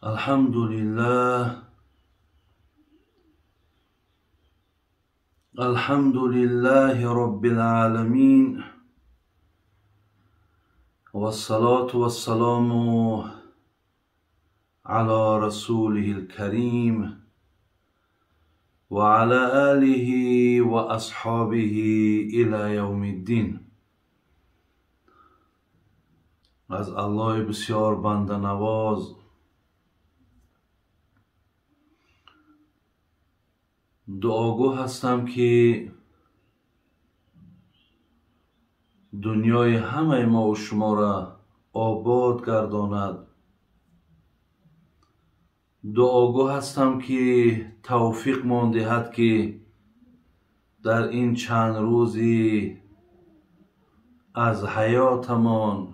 الحمد لله الحمد لله رب العالمين والصلاة والسلام على رسوله الكريم وعلى آله وأصحابه إلى يوم الدين. از الله بسیار بنده نواز دعاگو هستم که دنیای همه ما و شما را آباد گرداند. دعاگو هستم که توفیق مان دهد که در این چند روزی از حیاتمان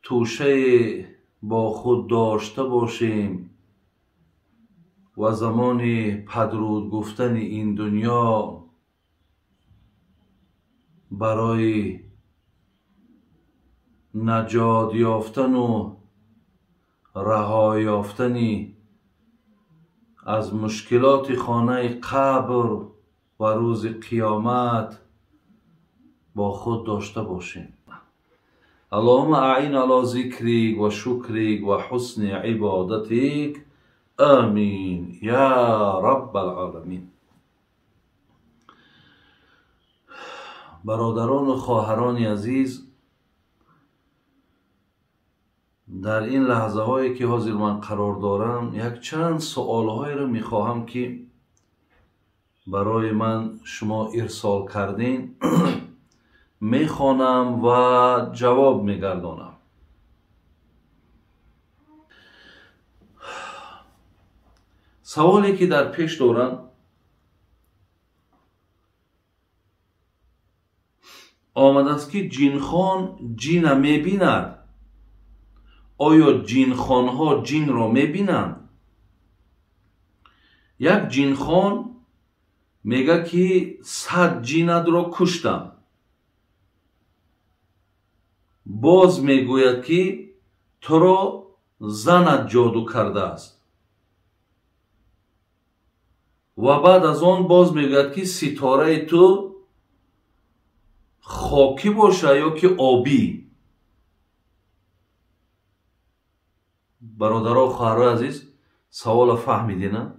توشه با خود داشته باشیم و زمان پدرود گفتن این دنیا برای نجات یافتن و رها یافتن از مشکلات خانه قبر و روز قیامت با خود داشته باشیم. اللهم اعین علی ذکرک و شکرک و حسن عبادتک، آمین یا رب العالمین. برادران و خواهران عزیز، در این لحظه هایی که حاضر من قرار دارم یک چند سوال هایی را میخواهم که برای من شما ارسال کردین میخوانم و جواب میگردانم. سوالی که در پیش دارم آمده است که جینخان جین میبیند. آیا جینخان ها جین را میبینند؟ یک جینخان میگه که 100 جینت را کشتم. باز میگوید که تو را زنت جادو کرده است. و بعد از آن باز میگوید که ستاره تو خاکی باشه یا که آبی. برادرها و خواهرای عزیز، سوال فهمیدین؟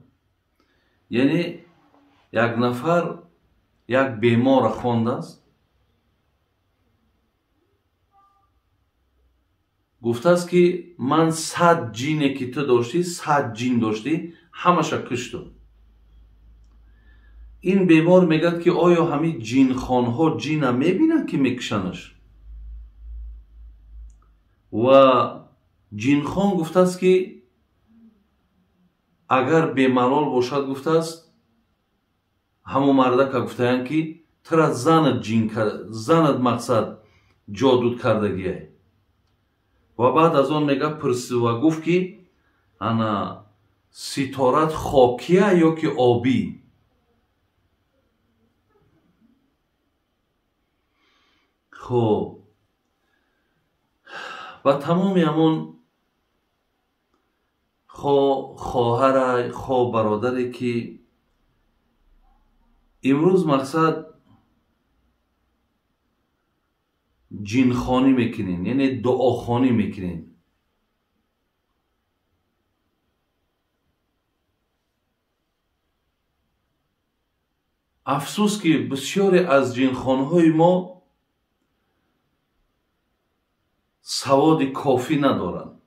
یعنی یک نفر یک بیمار خوانده است، گفته است که من 100 جینی که تو داشتی، 100 جین داشتی، همش کشتم. این بیمار میگه که آیا همین جینخانها ها جین میبینن که میکشنش؟ و جینخان گفته است که اگر بیملال باشد، گفته است همون مردک گفتن که ترا زنت جین زنت مقصد جادو کردگیه. و بعد از آن میگه پرسید و گفت که انا ستارت خاکیه یا که آبی؟ خب و تمام همون خواهر خو برادری که امروز مقصد جینخانی میکنین، یعنی دعاخوانی میکنین، افسوس که بسیاری از جینخانهای ما سواد کافی ندارند،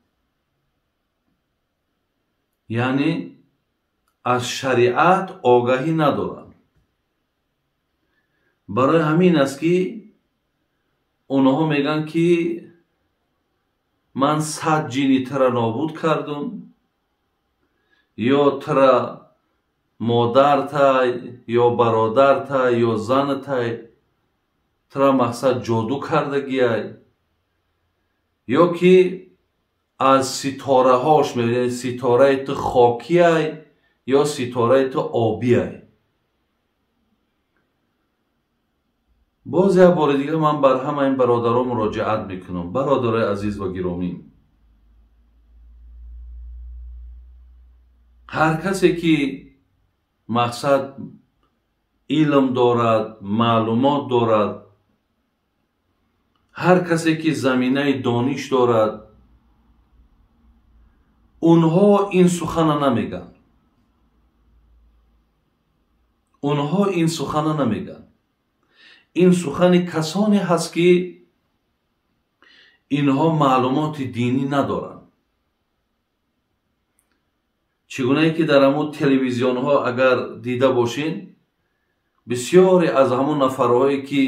یعنی از شریعت آگاهی ندارند. برای همین است که اونها میگن که من 100 جینی ترا نابود کردم، یا ترا مادر تا یا برادر تا یا زن تا ترا مقصد جادو کردگی، یا که از ستاره هاش میگن ستاره تو خاکیه یا ستاره تو آبیه. باز یک بار دیگه من بر همه این برادران مراجعت میکنم. برادرای عزیز و گرامی، Ҳар касе ки мақсад илм дорад, маълумот дорад, ҳар касе ки заминаи дониш дорад, онҳо ин сухана намегӯянд. Онҳо ин сухана намегӯянд. Ин сухани касоне ҳаст ки инҳо маълумоти динӣ надоранд. Чӣ гунае ки дар ҳамон телевизионҳо агар дида бошед, бисёре аз ҳамон нафарҳое ки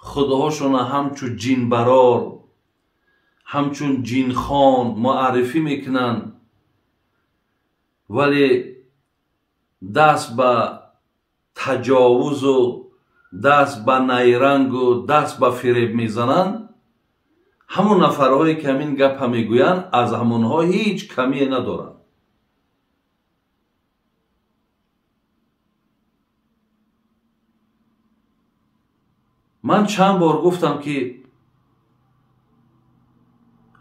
худҳошона ҳамчун ҷинбарор, ҳамчун ҷинхон муаррифӣ мекунанд, вале даст ба таҷовузу даст ба найрангу даст ба фиреб мезананд, ҳамон нафарҳое ки ҳамин гапа мегӯянд, аз ҳамонҳо ҳеҷ камие надоранд. Ман чанд бор гуфтам ки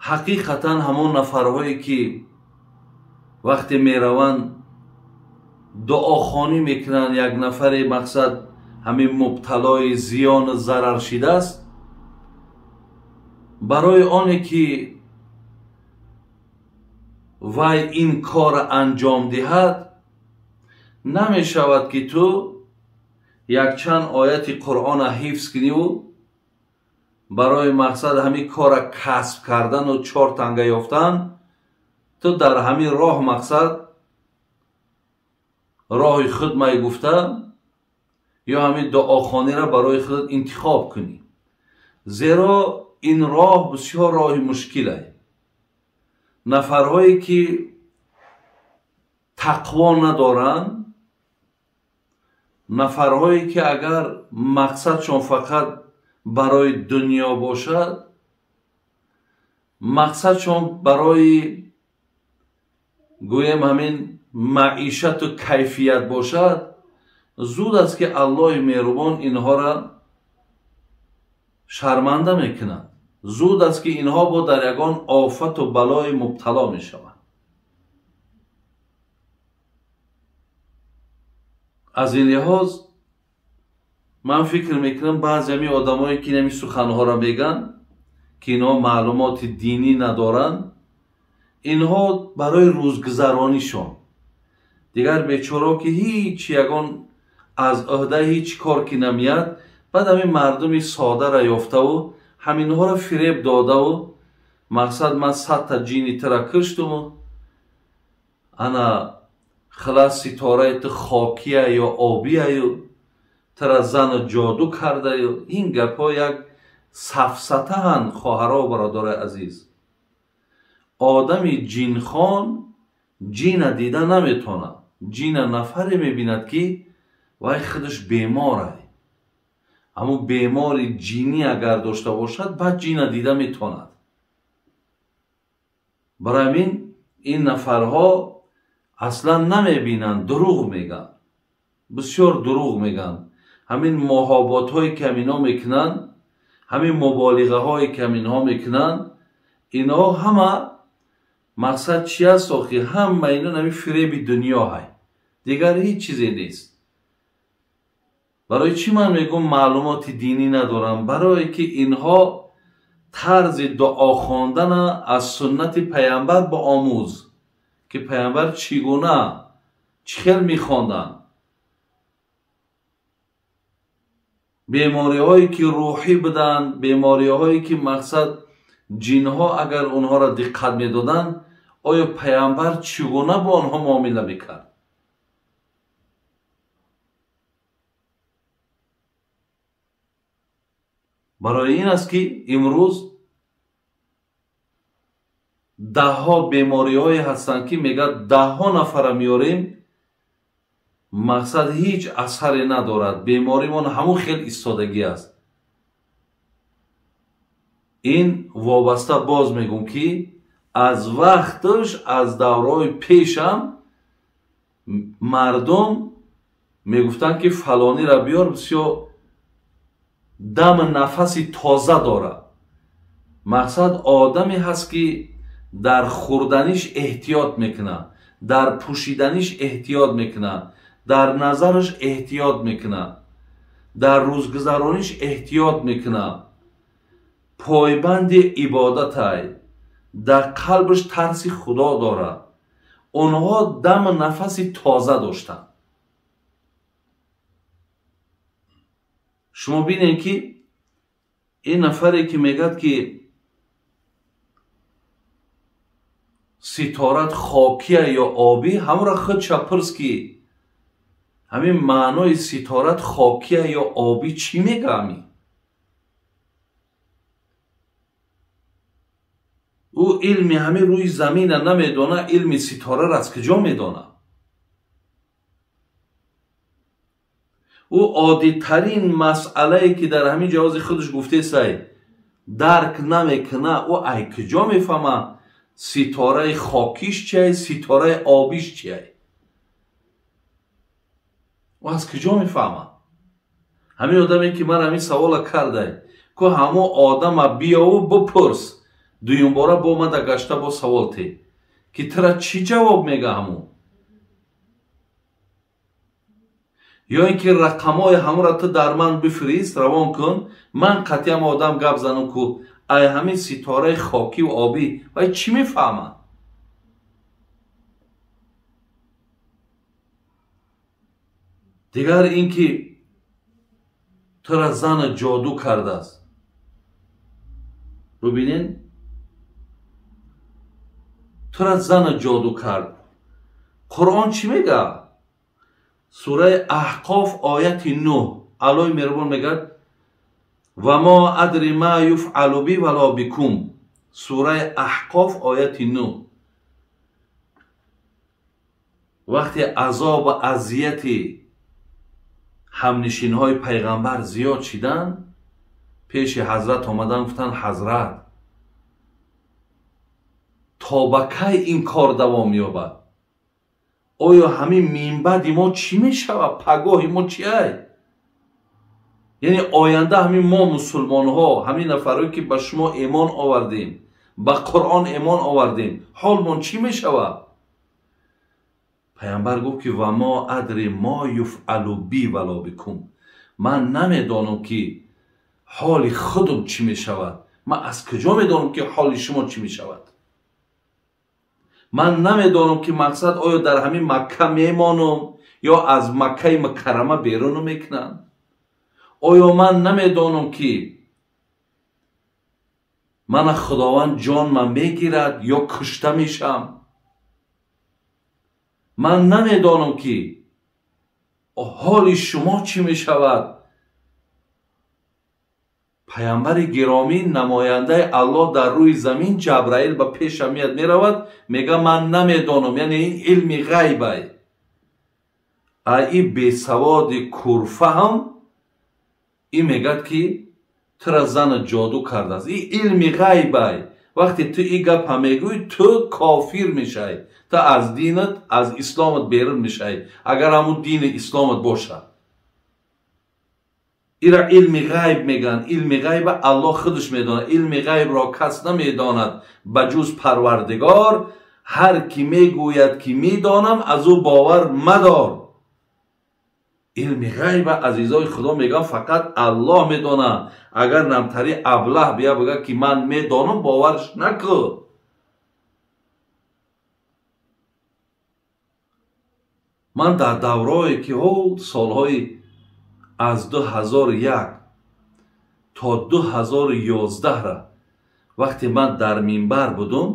ҳақиқатан ҳамон нафарҳое ки вақте мераванд дуохонӣ мекунанд, як нафаре мақсад ҳамин мубталои зиёну зарар шидааст, барои оне ки вай ин корро анҷом диҳад, намешавад ки ту якчанд ояти Қуръона ҳифз куниву барои мақсад ҳамин корро касб кардану чор танга ёфтан, ту дар ҳамин роҳ мақсад роҳи худ мегуфта ё ҳамин дуохониро барои худат интихоб кунӣ. Зеро ин роҳ бисёр роҳи мушкиле. Нафарҳое ки тақво надоранд, нафарҳое ки агар мақсадшон фақат барои дунё бошад, мақсадшон барои гӯем ҳамин маишату кайфият бошад, зуд аст ки Аллоҳи меҳрубон инҳоро шарманда мекунад. Зуд аст ки инҳо бо дар ягон офату балои мубтало мешаванд. Аз ин лиҳоз ман фикр мекунам баъзе ҳамин одамое ки ҳамин суханҳоро мегӯянд, ки инҳо маълумоти динӣ надоранд, инҳо барои рӯзгузаронишон дигар бечорао ки ҳеҷ ягон аз ӯҳда ҳеҷ кор ки намеяд, баъд ҳамин мардуми содаро ёфтаву ҳаминҳоро фиреб додаву мақсад ман 100 та ҷини тира куштуму ана хилас ситораи ту хокия ё обияю тира зану ҷоду кардаю. Ин гапҳо як сафсатаанд, хоҳаро бародарои азиз. Одами ҷинхон ҷина дида наметавонад. Ҷина нафаре мебинад ки вай худаш беморай. Ҳамун бемори ҷинӣ агар дошта бошад, баъд ҷина дида метавонад. Барои ҳамин ин нафарҳо аслан намебинанд, дурӯғ мегӯянд, бисёр дурӯғ мегӯянд. Ҳамин муҳоботҳое ки ҳаминҳо мекунанд, ҳамин муболиғаҳое ки ҳаминҳо мекунанд, инҳо ҳама мақсад чи аст охи? Ҳама ино ҳамин фиреби дунё ҳай, дигар ҳеҷ чизе нест. Барои чӣ ман мегӯм маълумоти динӣ надорам? Барое ки инҳо тарзи дуо хондана аз суннати паямбар ба омӯз, ки паямбар чӣ гуна чӣ хел мехонданд. Бемориҳое ки рӯҳӣ буданд, бемориҳое ки мақсад ҷинҳо агар онҳоро диққат медоданд, оё паямбар чӣ гуна бо онҳо муомила мекард? Барои ин аст ки имрӯз даҳҳо бемориҳое ҳастанд ки мегӯяд даҳҳо нафара меорем, мақсад ҳеҷ асаре надорад, беморимон ҳамон хел истодагӣ аст. Ин вобаста боз мегӯм ки аз вақташ, аз давраҳои пешам мардум мегуфтанд ки фалониро биёр, бисёр дам нафаси тоза дорад. Мақсад одаме ҳаст ки дар хӯрданиш эҳтиёт мекунад, Дар пӯшиданиш эҳтиёт мекунад, дар назараш эҳтиёт мекунад, дар рӯзгузарониш эҳтиёт мекунад, пойбанди ибодатай, дар қалбаш тарси худо дорад. Онҳо даму нафаси тоза доштанд. Шумо бинед ки ин нафаре ки мегӯяд ки ситорат хокия ё обӣ, ҳамонро худша пурс ки ҳамин маънои ситорат хокия ё обӣ чӣ мега? Ҳамин ӯ илми ҳамин рӯи замина намедона, илми ситораро аз куҷо медона? Ӯ оддитарин масъалае ки дар ҳамин ҷавози худаш гуфтесай дарк намекуна, ӯ ай куҷо мефаҳма ситораи хокиш чиай, ситораи обиш чиай? Ӯ аз куҷо мефаҳма? Ҳамин одаме ки ман ҳамин савола кардай, ку ҳамон одама биёву бипурс, дуюмбора бо мада гашта бо савол те ки тура чӣ ҷавоб мега ҳамон? Ё ин ки рақамҳои ҳамонро ту дар ман бифирист, равон кун, ман қатъиам одам гап занам ку ай ҳамин ситораи хокиву обӣ вай чӣ мефаҳмад? Дигар ин ки тура зана ҷоду кардааст. Бубинед, тура зана ҷоду кард. Қуръон чӣ мега? Сураи Аҳқоф ояти 9 Аллоҳи меҳрубон мегӯяд: ва мо адри ма юфъалу би вало бикум. Сураи Аҳқоф ояти 9. Вақте азобу азияти ҳамнишинҳои пайғамбар зиёд шиданд, пеши ҳазрат омадан гуфтанд: ҳазрат, то ба кай ин кор давом меёбад? Оё ҳамин минбаъди мо чӣ мешавад? Пагоҳи мо чи ай? Яъне оянда ҳамин мо мусулмонҳо, ҳамин нафарое ки ба шумо эмон овардем, ба Қуръон эмон овардем, ҳолмон чӣ мешавад? Пайғамбар гуфт ки ва мо адри мо юфъалу би вало бикум. Ман намедонам ки ҳоли худам чӣ мешавад. Ман аз куҷо медонам ки ҳоли шумо чӣ мешавад? Ман намедонам ки мақсад оё дар ҳамин Макка мемонам ё аз Маккаи Мукаррама берун мекунанд? Оё ман намедонам ки мана Худованд ҷонма мегирад ё кушта мешам? Ман намедонам ки ҳоли шумо чӣ мешавад? Пайғамбари гиромӣ, намояндаи Аллоҳ дар рӯи замин, Ҷабраил ба пеша меяд, меравад, мега ман намедонам, яъне ин илми ғайбай. А и бесаводи курфаҳм ин мегӯяд ки тура зана ҷоду кардааст. Ин илми ғайбай. Вақте ту ин гапа мегӯӣ, ту кофир мешавӣ, ту аз динат, аз исломат берун мешавӣ, агар ҳамун дини исломат бошад. Ира илми ғайб мегӯянд. Илми ғайба Аллоҳ худаш медонад. Илми ғайбро кас намедонад ба ҷуз Парвардигор. Ҳар ки мегӯяд ки медонам, аз ӯ бовар мадор. Илми ғайба азизои Худо мегӯянд фақат Аллоҳ медонад. Агар намтари аблаҳ бия бигӯяд ки ман медонам, боварш накун. Ман дар даврое ки солҳои аз 2001 то 2011 вақте ман дар минбар будум,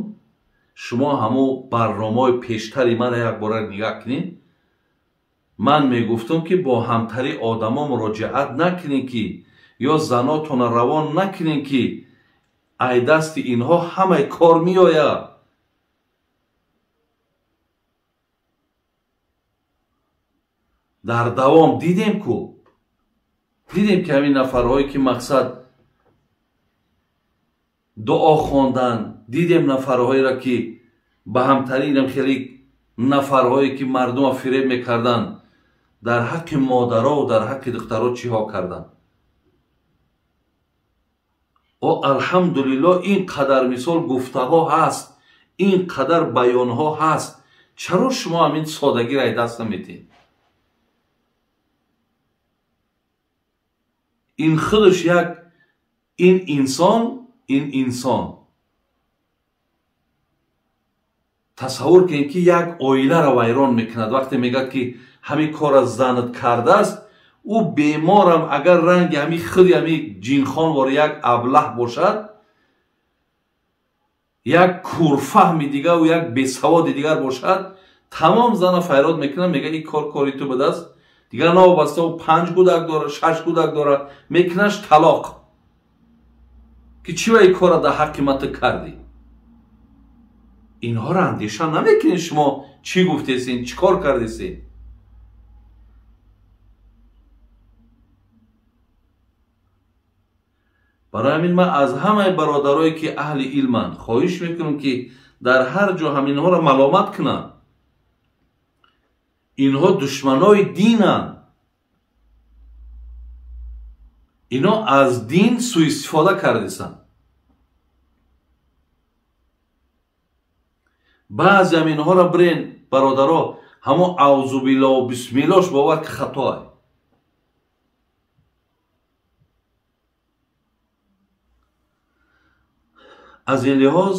шумо ҳамон барномаҳои пештари мана як бора нигаҳ кунед. Ман мегуфтам ки бо ҳамтари одамо муроҷиат накунед, ки ё занотона равон накунед, ки ай дасти инҳо ҳамаи кор меояд. Дар давом дидем ку, дидем ки ҳамин нафарҳое ки мақсад дуо хондан, дидем нафарҳоеро ки ба ҳамтаринам хеле нафарҳое ки мардумро фиреб мекарданд, дар ҳаққи модарову дар ҳаққи духтаро чиҳо карданд. О алҳамдулиллоҳ, ин қадар мисол гуфтаҳо ҳаст, ин қадар баёнҳо ҳаст. Чаро шумо ҳамин содагиро даст наметиҳед? Ин худаш як ин инсон тасаввур кунед ки як оиларо вайрон мекунад. Вақте мегӯяд ки ҳамин корро занат кардааст, ӯ беморам агар ранги ҳамин худи ҳамин ҷинхонвор як аблаҳ бошад, як курфаҳми дигар ва як бесаводи дигар бошад, тамом зана файрод мекунад, мегӯяд ин кор кори ту будааст. Дигар новобаста ӯ 5 кӯдак дорад, 6 кӯдак дорад, мекунаш талоқ. Ки чӣ ва ин корро дар ҳаққи ман ту кардӣ? Инҳоро андеша намекунед шумо чӣ гуфтесин, чӣ кор кардесин? Барои ҳамин ман аз ҳамаи бародарое ки аҳли илманд хоҳиш мекунам ки дар ҳар ҷо ҳаминҳоро маломат кунанд. Инҳо душманои динанд. Инҳо аз дин суистифода кардесанд. Баъзе ҳаминҳоро бирен бародаро, ҳамон аузубиллоҳу бисмиллош бовар ки хатоа. Аз ин лиҳоз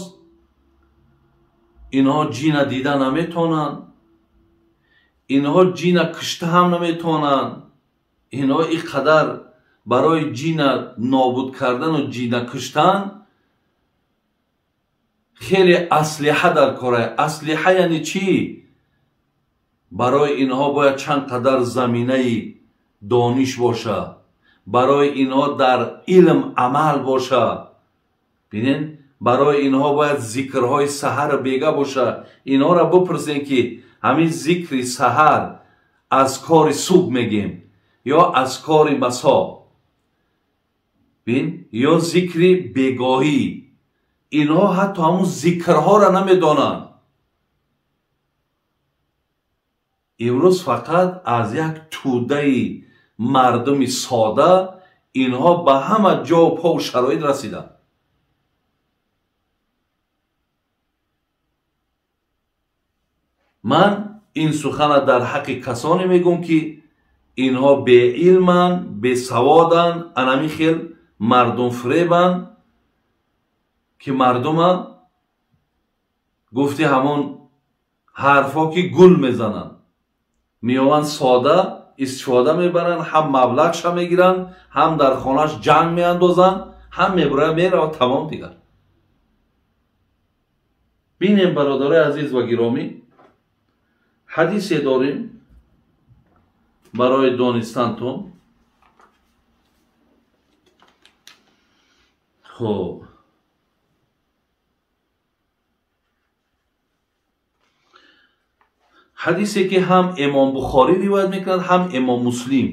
инҳо ҷина дида наметавонанд, инҳо ҷина кушта ҳам наметавонанд. Инҳо ин қадар барои ҷина нобуд кардану ҷина куштан хеле аслиҳа дар кора. Аслиҳа яъне чӣ? Барои инҳо бояд чанд қадар заминаи дониш боша, барои инҳо дар илм амал боша. Бинен, барои инҳо бояд зикрҳои саҳару бега боша. Инҳоро бипурсем ки ҳамин зикри саҳар аз кори субҳ мегем ё аз кори масо, бин, ё зикри бегоҳӣ. Инҳо ҳатто ҳамун зикрҳоро намедонанд. Имрӯз фақат аз як тӯдаи мардуми сода инҳо ба ҳама ҷо пову шароит расиданд. Ман ин сухана дар ҳаққи касоне мегӯм ки инҳо беилманд, бесаводанд, анами хел мардумфиребанд ки мардума гуфти ҳамон ҳарфҳо ки гул мезананд, меованд сода истифода мебаранд, ҳам маблағша мегиранд, ҳам дар хонаш ҷанг меандозанд, ҳам мебуранд, меравад, тамом дигар. Бинем бародарои азиз ва гиромӣ, ҳадисе дорем барои донистантон. Хоб, ҳадисе ки ҳам Имом Бухорӣ ривоят мекунад, ҳам Имом Муслим.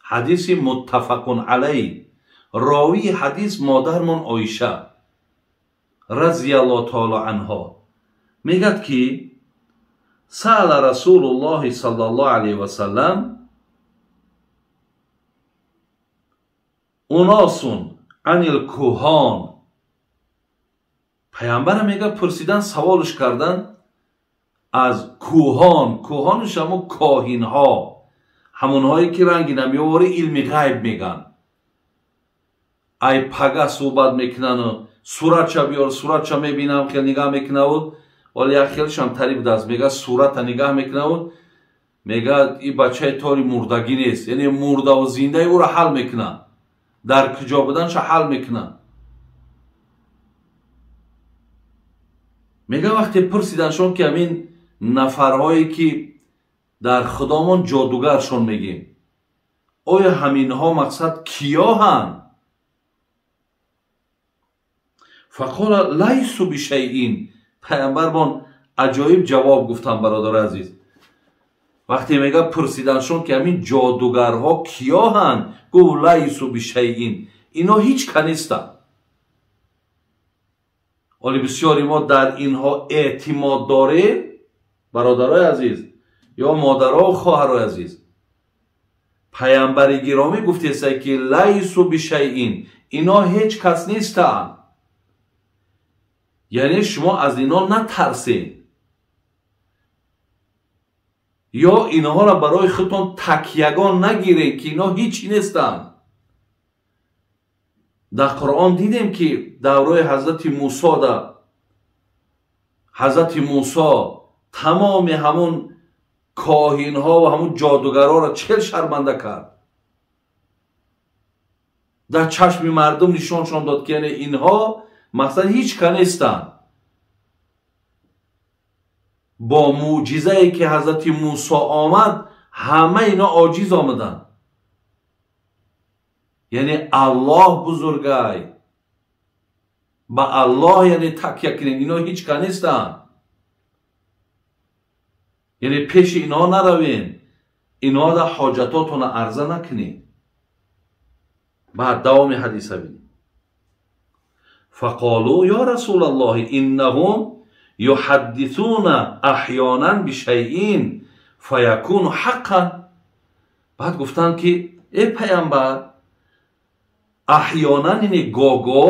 Ҳадиси муттафақун алайҳ. Ровии ҳадис модармон Оиша разияллоҳу таоло анҳо мегӯяд ки саала Расулуллоҳи саллаллоҳу алайҳи васаллам уносун анил куҳон. Паямбара мегӯяд пурсидан, саволш кардан аз кӯҳон. Кӯҳонш ҳамон коҳинҳо, ҳамонҳое ки ранги намеовори илми ғайб мегӯянд. Ай пага суҳбат мекунану суратша биёр, суратша мебинам, хел нигаҳ мекунаву вале як хелшам тари будааст. Мегӯяд сурата нигаҳ мекунаву мегӯяд ин бачаи тори мурдагӣ нест, яъне мурдаву зиндаи ӯро ҳал мекунад, дар куҷо буданша ҳал мекунад. Мегӯяд вақте пурсиданшон ки ҳамин нафарҳое ки дар худомон ҷодугаршон мегем, оё ҳаминҳо мақсад киёҳанд? Фақола лайсу бишайин. Паямбармон аҷоиб ҷавоб гуфтанд бародари азиз. Вақте мегӯяд пурсиданшон ки ҳамин ҷодугарҳо киёҳанд, гуфт лайсу бишайин, инҳо ҳеҷ ка нестанд. Оли бисёри мо дар инҳо эътимод дорем бародарои азиз ё модаро хоҳарои азиз. Паямбари гиромӣ гуфтеста ки лайсу бишайин, инҳо ҳеҷ кас нестанд. Яъне шумо аз инҳо натарсед. Ё инҳоро барои худтон такягон нагиред, ки инҳо ҳичи нестанд. Дар Қуръон дидем, ки давраи ҳазрати Мусо да ҳазрати Мусо тамоми ҳамун коҳинҳо ва ҳамун ҷодугарҳоро чӣ хел шарманда кард. Дар чашми мардум нишоншон дод, ки яъне инҳо мақсад ҳеҷ ка нестанд. Бо мӯъҷизае ки ҳазрати Мусо омад, ҳама ино оҷиз омаданд. Яъне Аллоҳ бузургай, ба Аллоҳ яъне такя кунед, ино ҳеҷ ка нестанд. Яъне пеши инҳо наравен, инҳо дар ҳоҷатотонро арза накунед. Баъд давоми ҳадиса бинед. Фақолу ё Расулаллоҳи иннаҳум юҳаддисуна аҳёнан бишайин фаякуну ҳаққан. Баъд гуфтанд, ки э пайғамбар, аҳёнан яъне гого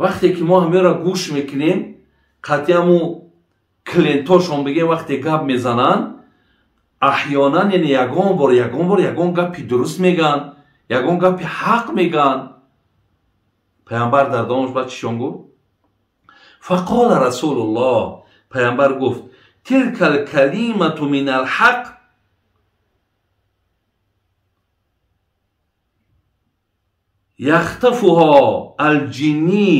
вақте ки мо ҳамеро гӯш мекунем, қатъиаму клиентошон бигем, вақте гап мезананд, аҳёнан яъне ягон бор ягон гапи дуруст мегӯянд, ягон гапи ҳақ мегӯянд. Пайғамбар дар давомаш баъд чишон гуфт? Фақола Расулуллоҳ, пайғамбар гуфт: тилка алкалимату мин алҳақ яхтафуҳо алҷинни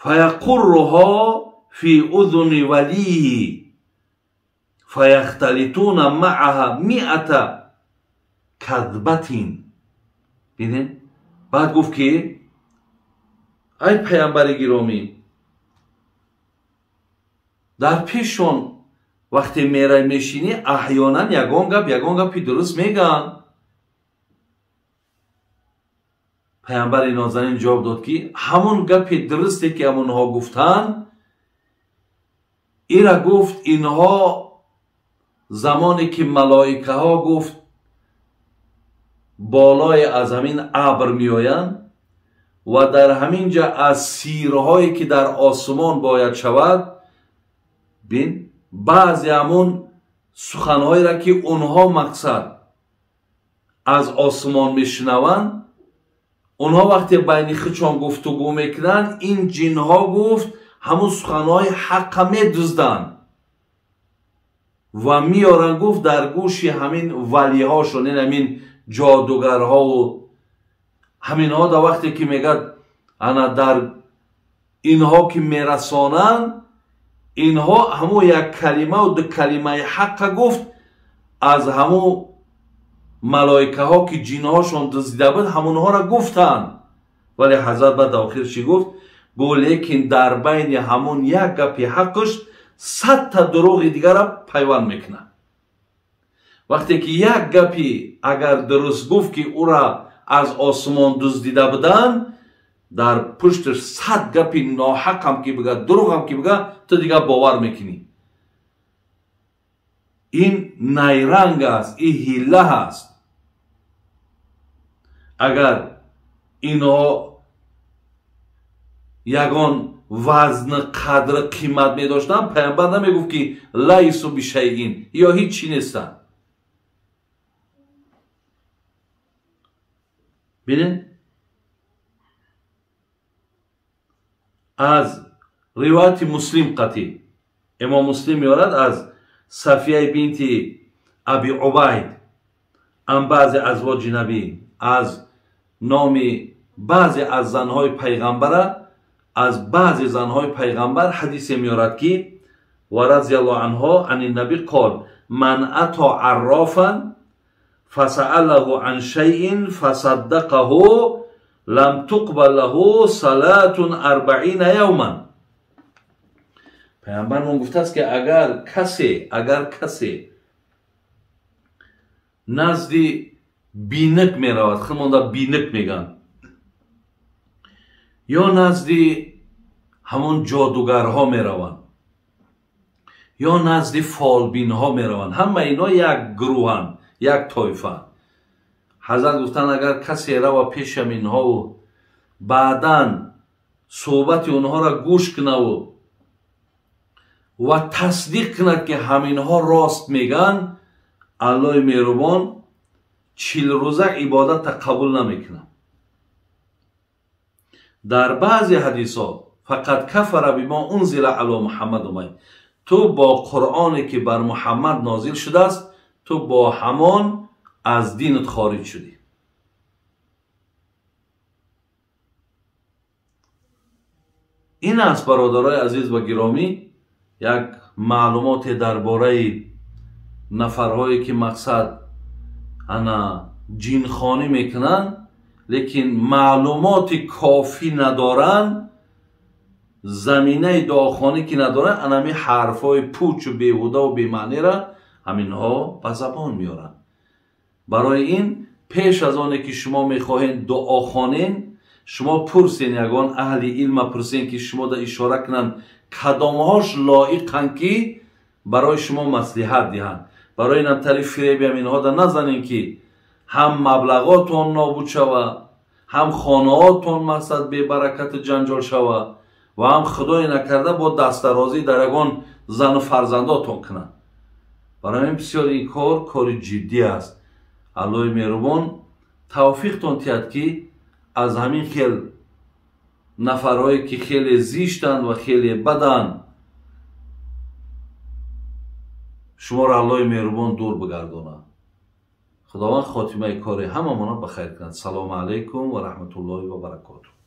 фаяқурруҳо фи узуни валийҳи фаяхталитуна мааҳа миата кадбатин. Бинед, баъд гуфт, ки ай пайғамбари гиромӣ, дар пешон вақте мерай мешинӣ, аҳёнан ягон гапи дуруст мегӯянд. Пайғамбари нозанин ҷавоб дод, ки ҳамон гапи дурусте ки ҳамонҳо гуфтанд, ира гуфт инҳо замоне ки малоикаҳо гуфт болои аз ҳамин абр меоянд ва дар ҳамин ҷа аз сирҳое ки дар осмон бояд шавад, бин баъзе ҳамун суханҳоеро ки онҳо мақсад аз осмон мешунаванд, онҳо вақте байни худшон гуфтугӯ мекунанд, ин ҷинҳо гуфт ҳамун суханҳои ҳаққа медузданд ва меоранд гуфт дар гӯши ҳамин валиҳошон, ин ҳамин ҷодугарҳову ҳаминҳо дар вақте ки мегӯяд ана дар инҳо ки мерасонанд, инҳо ҳамун як калимаву ду калимаи ҳаққа гуфт аз ҳамун малоикаҳо ки ҷинҳошон дуздида буд, ҳамонҳоро гуфтанд. Вале ҳазрат баъд дар охир чӣ гуфт? Гуфт лекин дар байни ҳамон як гапи ҳаққаш 100 та дурӯғи дигарро пайванд мекунад. Вақте ки як гапи агар дуруст гуфт, ки ӯра аз осмон дуздида буданд, дар пушташ 100 гапи ноҳақам ки бига, дурӯғам ки бига, ту дигар бовар мекунӣ. Ин найранг аст, ин ҳилла аст. Агар инҳо ягон вазн, қадр, қимат медоштанд, пайғамбар намегуфт, ки лайсу бишайин ё ҳеҷ чӣ нестанд. Бинед, аз ривояти Муслим қатӣ Имом Муслим меорад аз Сафияи бинти Аби Убайд, ан баъзе азвоҷи набӣ, аз номи баъзе аз занҳои пайғамбара, аз баъзе занҳои пайғамбар ҳадисе меорад, ки ва разияллоҳу анҳо ани наби қол ман ато аррофан фасаалаҳу ан шайин фасаддақаҳу лам туқбал лаҳу салатун арбаина явман. Пайғамбармон гуфтааст, ки агар касе назди бинак меравад, худмонда бинак мегӯянд, ё назди ҳамон ҷодугарҳо мераванд, ё назди фолбинҳо мераванд, ҳама инҳо як гурӯҳанд, як тойфаанд. Ҳазрат гуфтанд, агар касе рава пешам инҳову баъдан суҳбати онҳоро гӯш кунаву ва тасдиқ кунад, ки ҳаминҳо рост мегӯянд, Аллоҳи меҳрубон 40 рӯза ибодатта қабул намекунад. Дар баъзе ҳадисҳо фақат кафара бима унзила ало Муҳаммад омад. Ту бо Қуръоне ки бар Муҳаммад нозил шудааст, ту бо ҳамон аз динат хориҷ шудӣ. Ин аст, бародарои азиз ва гиромӣ, як маълумоте дар бораи нафарҳое ки мақсад ана ҷинхонӣ мекунанд, лекин маълумоти кофӣ надоранд, заминаи дуохонӣ ки надоранд, анами ҳарфҳои пучу беҳудаву бемаънеро ҳаминҳо ба забон меоранд. Барои ин пеш аз оне ки шумо мехоҳед дуохонен, шумо пурсен, ягон аҳли илма пурсен, ки шумо да ишора кунанд кадомҳош лоиқанд ки барои шумо маслиҳат диҳанд. Барои инам тари фиреби ҳаминҳо да назанем, ки ҳам маблағотон нобуд шава, ҳам хонаотон мақсад бебаракату ҷанҷол шава ва ҳам худое накарда бо дастдарозӣ дар ягон зану фарзандотон кунанд. Барои ин бисёр ин кор кори ҷиддӣ аст. Аллоҳи меҳрубон тавфиқтон тиҳад, ки аз ҳамин хел нафарҳое ки хеле зиштанд ва хеле баданд, шуморо Аллоҳи меҳрубон дур бигардонад. Худованд хотимаи кори ҳамамонро ба хайр кунад. Салому алайкум ва раҳматуллоҳи ва баракотуҳ.